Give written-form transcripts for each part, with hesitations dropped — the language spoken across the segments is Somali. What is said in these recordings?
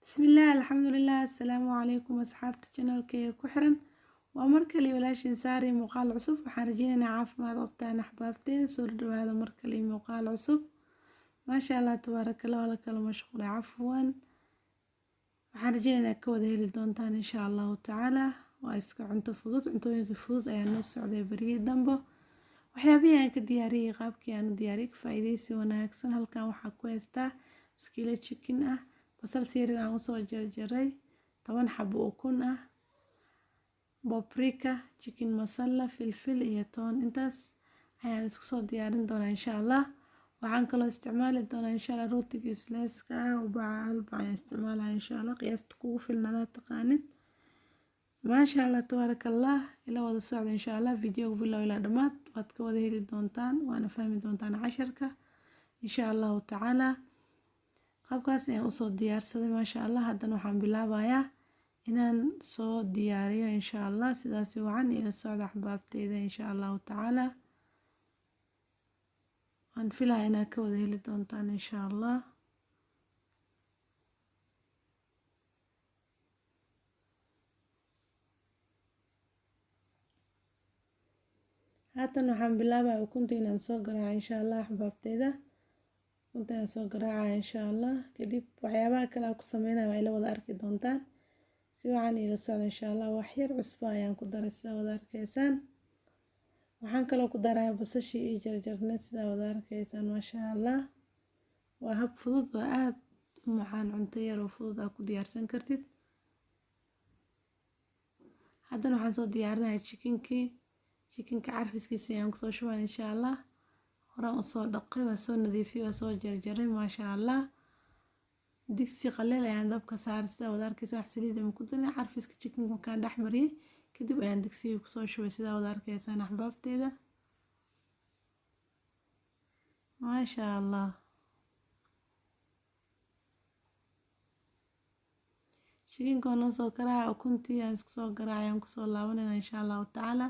Bismillaah, alxamdulilah, assalaamu calaykum asxaabta channelkayga ku xiran. Waa mar kale walaashin Saari, muuqaal cusub. Waxaan rajeynaynaa caafimaad qabtaan axbaabteeda. Soo dhawaada mar kale muuqaal cusub. Maasha Allah, tabaarakallah. Waa la kala mashquulay, cafwan. Waxaan rajeynaynaa ka wada heli doontaan insha Allahu tacaala. Waa iska cunto fudud, cuntooyinka fudud ayaa noo socday berigii dambo. Waxyaabihii aan ka diyaariyey, qaabkii aan u diyaariyey, ka faa'iidaysi wanaagsan. Halkan waxaa ku haystaa iskiilo chicken ah, basal siirin aan usoo jarjaray, 10 xabo ukun ah, paprika, chicken masala, filfil iyo toon. Intaas ayaan isku soo diyaarin doonaa insha Allah. Waxaan kaloo isticmaali doonaa insha Allah rootiga sliceka ah oo baca, hal bac ayaan isticmaalaya insha Allah. Qiyaasta kugu filnadaa taqaanid. Maasha Allah, tabaaraka Allah. Ila wada socda insha Allah videoga bilow ilaa dhammaad, waad ka wada heli doontaan, waana fahmi doontaan casharka insha Allahu tacaala. Qaabkaas ayaan usoo diyaarsaday, maasha Allah. Haddana waxaan bilaabayaa inaan soo diyaariyo insha Allah. Sidaasi wacan ila socda axbaabteyda insha Allahu tacaala. Waan filaya inaad ka wada heli doontaan insha Allah. Haatan waxaan bilaabaya ukunta inaan soo garaaco insha Allah. Axbaabteyda, ukunta ayaan soo garaacaya insha Allah. Kadib waxyaabaha kale aan ku sameynaya waa ila wada arki doontaan. Si wacan ila socda insha Allah. Wax yar cusbo ayaan ku daray, sida wada arkaysaan. Waxaan kaloo ku daraya basashii iyo jarjarneed, sidaa wada arkaysaan, maasha Allah. Waa hab fudud oo aad u macaan, cunto yar oo fudud aad ku diyaarsan kartid. Haddana waxaan soo diyaarinayaa chickenkii. Chickenka carfiskiisa ayaan kusoo shubaya insha Allah. Horaan usoo dhaqay, waa soo nadiifiyey, waa soo jarjaray, maasha Allah. Digsi qaleel ayaan dabka saaray, sidaa wada arkaysaan. Wax saliid ama ku darin. Carfiska chickenka markaan dhex mariyey kadib ayaan digsiga kusoo shubay, sidaa wada arkaysaan axbaabteeda, maasha Allah. Chickenka oo noo soo karaya, ukuntii aan isku soo garaacay ayaan kusoo laabanayna insha Allahu tacaala.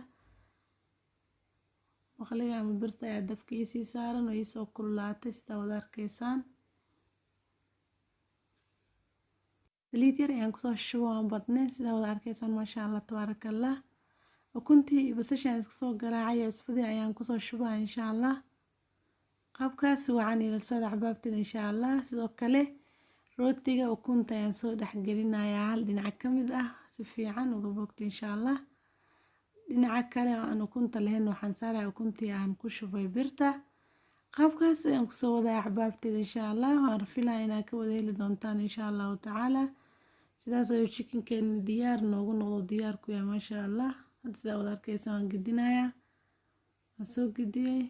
Maqliga ama birta ayaa dabka iisii saaran oo iisoo kululaatay, sidaa wada arkaysaan. Saliid yar ayaan kusoo shubo, waan badnayn, sidaa wada arkaysaan, maasha Allah, tabaaraka Allah. Ukuntii iyo basashii aan isku soo garaacay iyo cusbadii ayaan kusoo shubaa insha Allah. Qaabkaas wacan ila socda axbaabteeda insha Allah. Sidoo kale rootiga ukunta ayaan soo dhexgelinayaa hal dhinac ka mid ah, si fiican uga bogto insha Allah. Dhinaca kale oo aan ukunta lahayn waxaan saaraya ukuntii aan ku shubay birta. Qaabkaas ayaan kusoo wadaya axbaabteeda insha Allah. Waan filaya inaad ka wada heli doontaan insha Allahu tacaala. Sidaas ayuu chickenkeeni diyaar noogu noqdo, diyaar ku yahay, maasha Allah. Hadda sidaa wada arkaysa waan gedinayaa, waan soo gediyey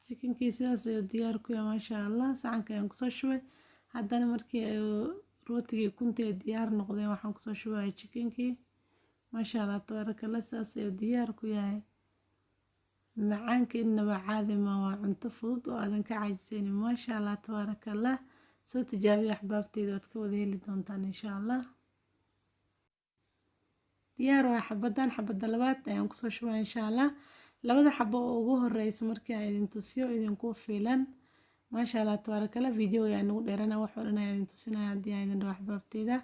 chickenkii. Sidaas ayuu diyaar ku yahay, maasha Allah. Saxanka ayaan kusoo shubay. Haddana markii ay rootigii ukuntii ay diyaar noqdeen, waxaan kusoo shubaya chickenkii, maasha Allah, tabaaraka Allah. Sidaas ayuu diyaar ku yahay. Macaanka innaba caadi ma waa, cunto fudud oo aadan ka caajisaynin, maasha Allah, tabaaraka Allah. Soo tijaabiya axbaabteyda, waad ka wada heli doontaan insha Allah. Diyaar waa xabadan. Xabada labaad ayaan kusoo shubaya insha Allah. Labada xabo oo ugu horeysa markii aan idin tusiyo idinku filan, maasha Allah, tabaaraka Allah. Video ayaa nagu dheerana, wax oo dhan ayaan idin tusinaya haddii aan idin dhaho axbaabteyda.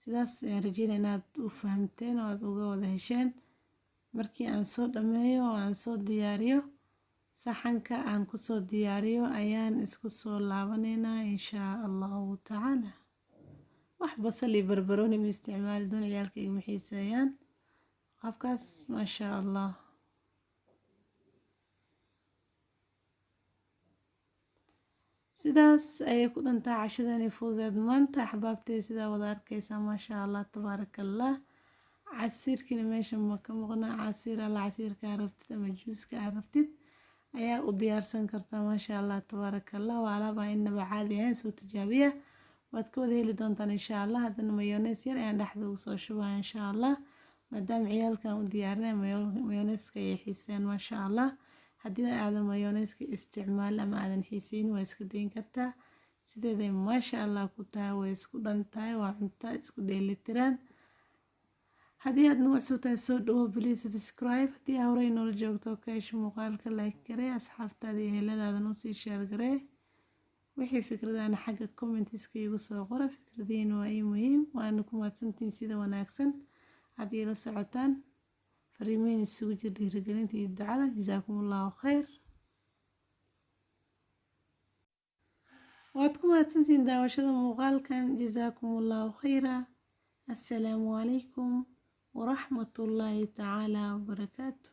Sidaas ayaan rajeynaya inaad u fahamteen oo aad uga wada hesheen. Markii aan soo dhameeyo oo aan soo diyaariyo, saxanka aan kusoo diyaariyo, ayaan isku soo laabaneynaa insha Allahu tacaala. Wax basal iyo barbarooni ma isticmaali doon, ciyaalkayga ma xiiseeyaan qaabkaas, maasha Allah. Sidaas ayay ku dhantaa cashadani fududeed maanta axbaabteeda, sidaa wada arkaysaa, maasha Allah, tabaaraka Allah. Casiirkiina meesha ma ka maqnaa. Casiir alla casiirka aa rabtid ama juuska aa rabtid ayaa u diyaarsan kartaa, maasha Allah, tabaaraka Allah. Waa alaab aan inaba caadi ahayn. Soo tijaabiya, waad ka wada heli doontaan insha Allah. Haddana mayonnaise yar ayaan dhexda ugu soo shubaya insha Allah, maadaama ciyaalkan u diyaarinaya mayonnaise-ka ayay xiiseeyaan, maasha Allah. Haddii aadan mayonnaise-ka isticmaalin ama aadan xiiseynin, waa iska dayn kartaa. Sideeday maasha Allah ku tahay, way isku dhan tahay, waa cunto isku dheelitiran. Haddii aad nagu cusub tahay, soo dhawo, please subscribe. Haddii aa horey noola joogto, ka hesho muuqaalka, like garee, asxaabtaada iyo eheladaadana usii share garee. Wixii fikradana xagga comments-ka igu soo qora. Fikradiina waa ii muhiim. Waana ku mahadsantihiin sida wanaagsan aad iila socotaan. Fariimiin isugu jir dhiirigelinta iyo ducada. Jasaakumullahu khayr. Waad ku mahadsantihiin daawashada muuqaalkan. Jasaakumullahu khayra. Assalaamu calaykum waraxmatullaahi tacaala wabarakaatu.